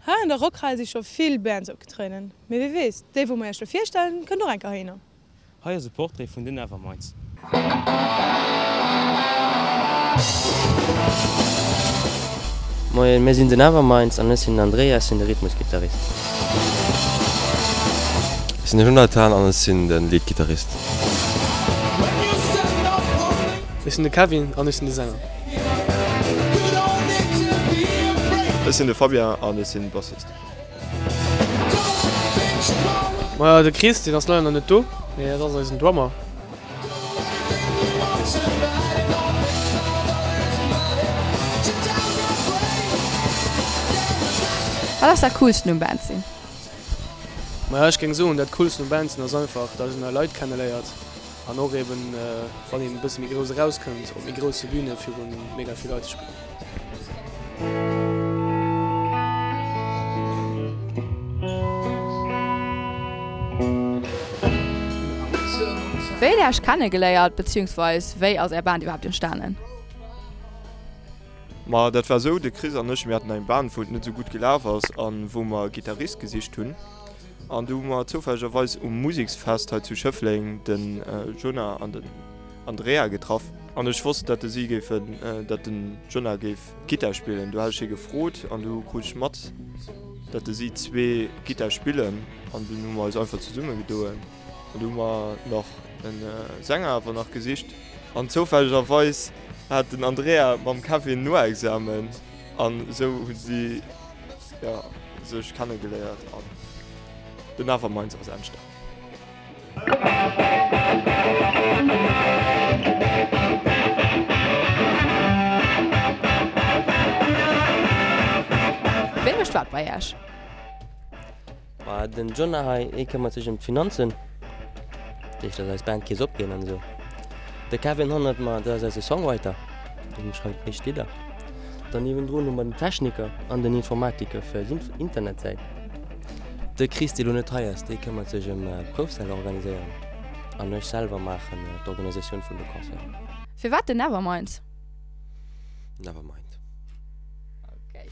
Hei an der Rockhal si scho vill Bands opgetrueden, mee wie weess, déi wou mer iech lo virstellen, kënnt och eng Kéier heihinner. Hei ass e Portrait vun den Neverminds. Moien, mir sinn den Neverminds an ech sinn den Andrea, ech sinn de Rhythmusgittarist. Ech sinn den Jonathan an ech sinn de Leadgittarist. Ech sinn de Kevin an ech sinn de Sänger. Ech sinn de Fabien an ech sinn Bassist. Majo de Chris deen ass leider nach net do, mee dat ass eisen Drummer. Wat ass dat coolsten um Band sinn? Majo ech géing soen dat coolsten um Band sinn ass einfach dat een nei Leit kenneléiert an och eben wann een e bësse méi grouss erauskënnt op méi grousse Bühne virun mega vill Leit ze spillen. Wéi hutt Dir Iech kennegeléiert, beziehungsweis wéi ass Är Band iwwerhaapt entstanen? Ma dat war esou, de Chris an ech, mir haten eng Band, wou et net esou gutt gelaf ass an wou mer e Gittarist gesicht hunn. An du hu mer zoufällegerweis um Museksfest hei zu Schëffleng den Jonah an den Andrea getraff. An ech wosst, dat si géifen, dat den Jonah géif Gittar spillen. Du hat ech hie gefrot an du krut ech mat, dat si zwee Gittar spillen. An dunn hu mer eis einfach zesumme gedoen. An du hu mer nach e Sänger awer nach gesicht. An zoufällegerweis hat den Andrea mam Kevin Noexamen an esou hu si. Jo, sech kennegeléiert an den Neverminds ass entstan. Wéi mécht wat bei Iech? Ma den Jonah hei, hie këmmert sech ëm d'Finanzen, dat heescht, dass eis Bandkeess opgeet an esou. De Kevin 100, ma dat ass eise Songwriter, deen schreift éischt Lidder. Dann niewendrun hu mer den Techniker an den Informatiker fir eis Internetsäit. De Chris, dee lo net hei ass, dee këmmert sech ëm d'Proufsäll organiséieren an ech selwer maachen d'Organisatioun vun de Concerten. Firwat den Neverminds? Nevermind. Okay.